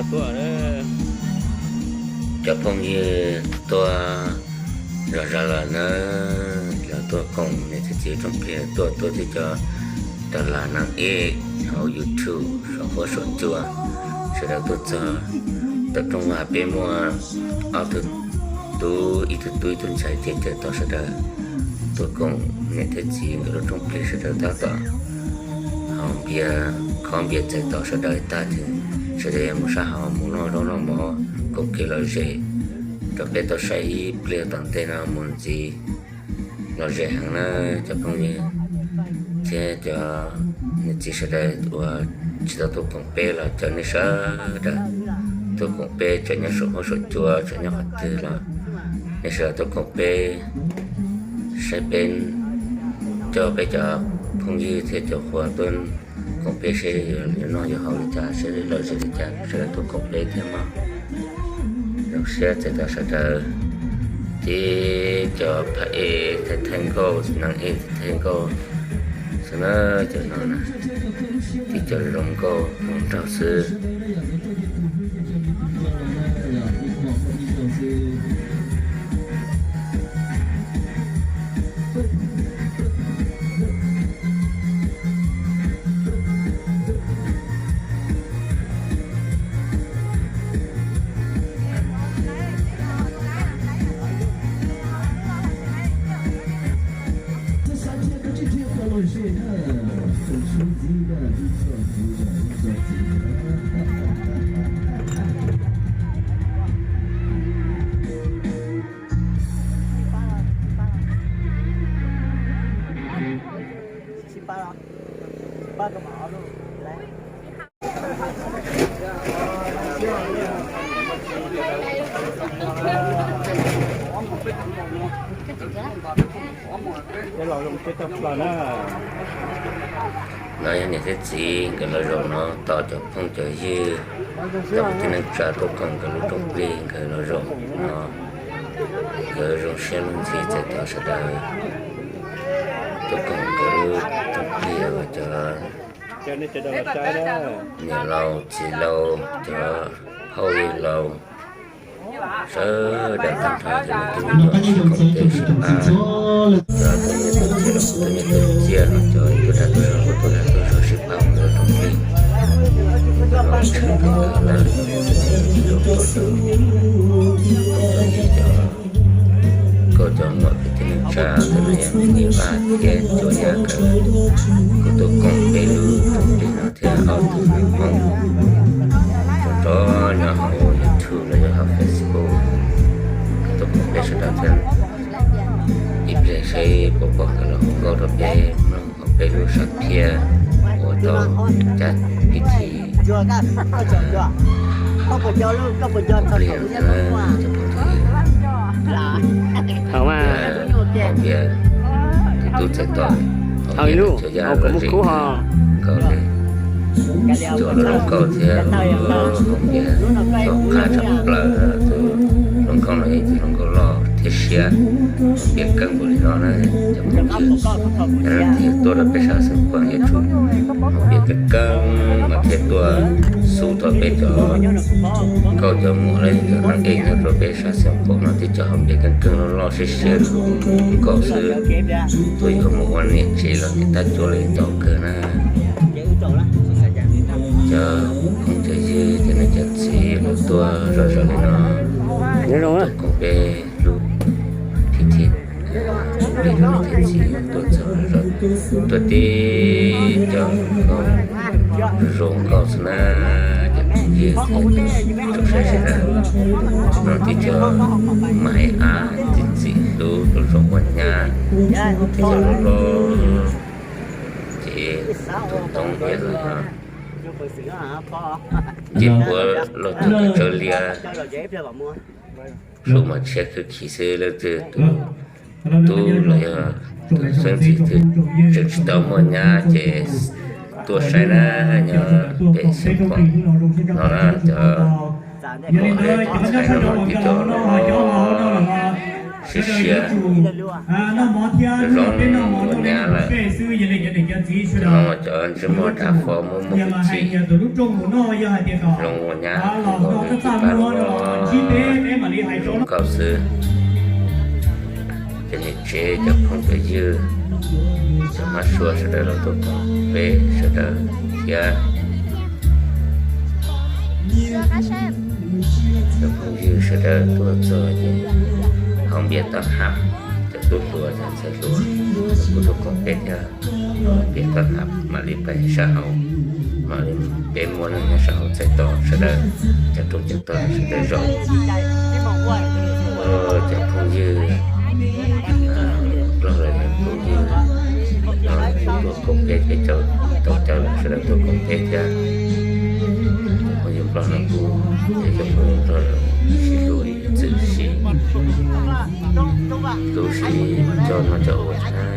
Tuaj, cov phooj ywg tuaj zom zaws lawm na, los tuaj koom niam thiab txiv rooj plig tuaj, tuaj thiab cov ras las neeg ej hauv YouTube saum huab saum cua, sawv daws tuaj txog tau rooj vag peb muaj ob tug tub, ib tug tub ib tug ntxhais ces caw tau sawv daws tuaj koom niam thiab txiv nkawd lub rooj plig, sawv daws tab tom haus npias, khob npias txais tos sawv daws tag ces sawv daws yuav mus sab hauv mus noj zaub noj mov koom kev lom zem rau peb tau saib ib pliag tom ntej no mus ntxiv. Lom zem heev na cov phooj ywg thiab cov niam txiv sawv daws uas tsis tau tuaj koom peb los caw nej sawv daws tuaj koom peb, tseem nyob saum huab saum cua, tseem nyob qhov twg los nej sawv daws tuaj koom peb, saib peb, coj peb cov phooj ywg thiab cov qhua tuaj koom peb seb yuav noj yuav haus li cas, seb lom zem li cas, sawv daws tuaj koom peb thiab mog. Zoo siab txais tos sawv daws, tib cov phab ej thaiv thaiv nkauj, txiv neeb ej thaiv thaiv nkauj xwb na, cov no na, tib cov zoo nkauj zoo nraug xwb. No yog niam thiab txiv nkawd los zaum no tos cov phooj cov ywg, cov kwv tij neej tsa tuaj koom nkawd lub rooj plig nkawd los zaum no. Nkawd zoo siab luag ntxhi txais tos sawv daws tuaj koom nkawd lub rooj plig, cov niam laus txiv laus, cov phauj yawg laus, sawv daws tag nrho cov niam tub tub sib koom tes sib pab, cov tuaj nyiaj tuaj txiaj los tuaj nyiaj tuaj txiaj, cov tuaj dag tuaj zog los tuaj dag tuaj zog sib pab ua nkawd lub rooj plig, nkawd los tshwm nkawd lawm, cov nkauj cov muam kwv tij neej tsa, ntawm no yog niam Vaj thiab Cuab Yaj nkawd kuj tuaj koom peb lub rooj plig no thiab ob tug hmoob rov nyob hauv YouTube los yog hauv Facebook, tuaj koom peb sawv daws thiab. Ib pliag seb puas pom nkawd los hu nkauj rau peb mloog hauv peb lub sam phiaj uas tau cab pib thi. Hauv mas, hauv npias, tus tub txhais tos, hauv npias, Cuab Yaj lom zem nkauj li, cov lub zoo nkauj thiab lub hauv npias txom qab tshaj plaws, tus hluas nkauj no yog ib tug hluas nkauj loj thiab siab, hauv npias keeb npaum li no na cov phooj ywg. Yog leej twg tuaj rau peb sab xeev Khuam yuav tsum hauv npias keeb keeb mas thiaj tuaj xub tau peb cov nkauj cov muam los yog cov neeg ej nyob rau peb sab xeev Khuam no, tib cov hauv npias keeb keeb loj loj siab siab zoo nkauj xwb. Tuaj yuav mus ua niam tsev los niam tab cuab los tau kawg na. Cov phooj cov ywg, cov niam cov txiv los tuaj zom zaws li no, tuaj koom peb lub plig, plig rau niam thiab txiv tuaj txog zom, tuaj tib cov nkauj zoo nkauj xwb na, cov phooj ywg thiab tsoom saib sawv daws. No tib cov maiv av txim txim hlub zoo zoo ua nyab, tib cov loj loj ces tus toob tias los yog ncej puab loj cuag cov tsawb liab, hlub mas tshiab khwb khis xwb. Leej twg tus tub los yog tus xeeb ntxwv twg tseem tsis tau muaj nyab ces tuaj saib na, nyob pem Xeev Khuam no na, cov muam thiab cov ntxhais no mas tib cov loj loj Siav siav, zoo zoo ua nyab lawm. Cov no cov ntsej muag dav fo muaj muaj kwv txhiaj, zoo ua nyab zoo nkauj li tsis pab zoo nkauj xwb. Cov niam tsev, cov phooj cov ywg, cov mab sua sawv daws los tuaj koom peb sawv daws thiab. Cov phooj ywg sawv daws tuaj txog ces haus npias tau hab, cov tub hluas cov ntxhais hluas kuj tuaj koom peb thiab. Haus npias tau hab mam li pais sab hauv, mam li peb muaj neeg nyob sab hauv txais tos sawv daws, cov rooj cov tog sawv daws zov. Cov phooj ywg Nplog los yog phooj ywg no kuj tuaj koom peb thiab, cov tau caw los sawv daws tuaj koom peb thiab. Cov phooj ywg Nplog no kuj yog cov phooj ywg Nplog sib hlub ib txwm sib hlub sib coj noj coj ua thiab.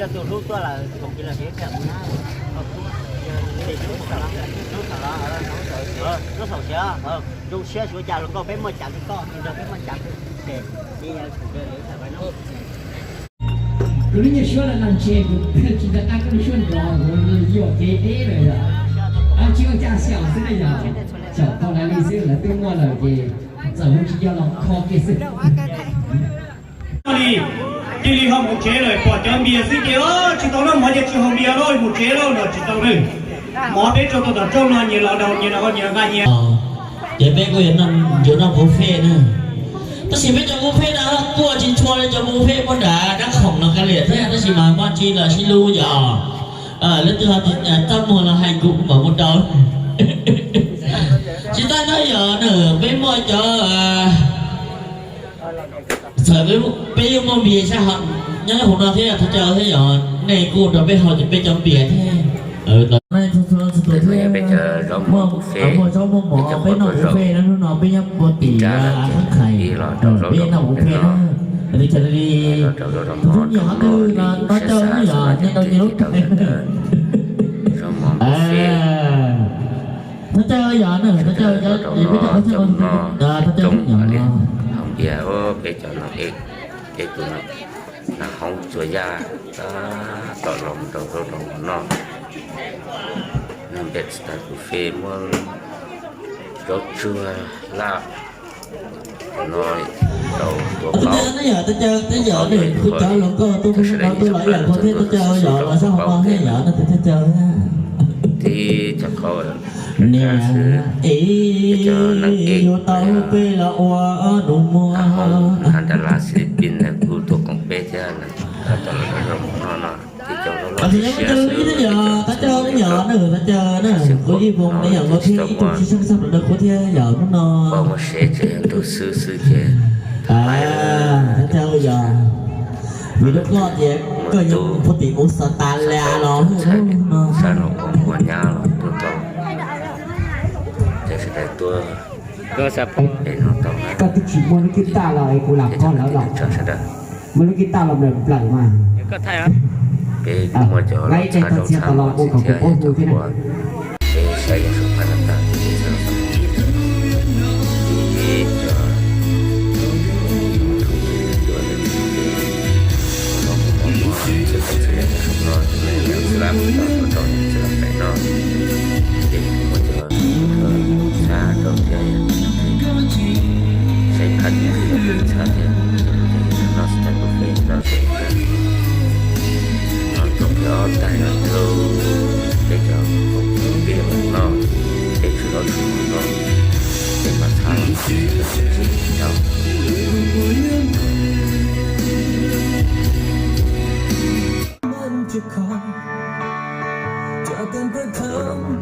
Coj tus hlub tuaj lawm, tus kiv lawm, tus hlub tuaj lawm. Zoo siab suav cas hluas nkauj peb muaj cas rau koj, tus nrog peb muaj cas rau ces. Kuv lub nyuag suab no ntshe kuv tsis nco qab koj lub suab nrov, kuv yuam kev deb lawm yom. Tsis ua cas, xyaum xwb na yom. Xyaum tau lawv li xwb, lawv twb muaj lawm ces txawm hu tsis yog los kho kiag xwb. Li, cia li ho mus tsev lawm, pom cov npias xwb ces tsis tau noj mov ces tsis haus npias lawm, mus tsev lawm los tsis tau lawm. Mov peb tso rau tom rooj no, nyias los daus, nyias los nyias nqa nyias. Ces peb kuj yuav noj buffet na. Tab sis peb cov buffet no kuj tsis tshua li cov buffet muaj nram dab khoom no kiag li thiab, tab sis mas muaj tsis los sib hlub yom. Leej twg ho txaj muag los hais kuv kuv mam mus rau. Tsis tas no yom, peb muaj cov txawm peb yeej muaj npias sab hauv, nyob hauv no thiab thov caw thiab yom, nej kuj rau peb haus ces peb cov npias thiab. Peb cov zaub mov buffet, peb cov qhov tuaj zaum, ib nrab lawm ces ib los rau zaub rau mov pem no, los rau zaub rau mov rau noj li siab xav xwb no ces ib tau sawv daws zaub mov buffet. Sawv daws coj zaub rau noj, coj mus noj coob mam li haus npias. Peb cov no, peb tus nas hoob txhua yam tab tom los rau zaub rau mov noj. Noj npias tsis tas buffet, muab zaub tsuag laj no rau tua paub, tab sis kuv cov hluas nkauj tuaj mus no tuaj los ib yam nkaus thiab, tab sis yog los sab hauv no thiab yom, no tab sis tib cov qhov niam xwb, es cov neeg es yuav tau peb los ua nus muag, nas hoob, nas hoob Dallas Philippines kuj tuaj koom peb thiab, tab tom los zaub mov noj no. Tab sis kuv cov hluas nkauj tab sis kuv ib voo ne yom, nkauj thiab ib tug tsis sab sab plaws rau kuv thiab yom hnub no. Poj muaj sev tsev ntug xwb xwb ces tab sis yog vim lub koj tias koj yog puag tim mus xav tas las los sab no ua muag nyab los tuaj tau, ces sawv daws tuaj es no tau na. Koj twb tsis muaj lub kib taj los es kuv lam koj lawv los, muaj lub kib taj los nplawm nplawm mas. Peb kuj muaj cov los txhab zaub txhab mov xwb thiab yog cov qhua, peb saib yog sub phab no tag ces peb txhab zaub txhab mov xwb. Peb cov zaub mov mov txhua txhua yam sub no ces nej txhab lab tau rau nej txhab lab pem no. Ces kuj muaj cov txhab rau thiab, saib phab twg txhab thiab, noj tsis tas buffet no ces noj tau peb ob tais no thiab, peb cov phooj ywg no. Tus no,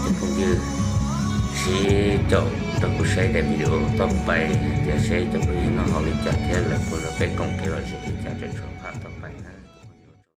Ces phooj ywg, sib caum nrog kuv saib daim video toj pais hais tias seb cov phooj ywg no haus li cas thiab lawv puas zov peb koom kev lom zem li cas rau tshua phaj tau.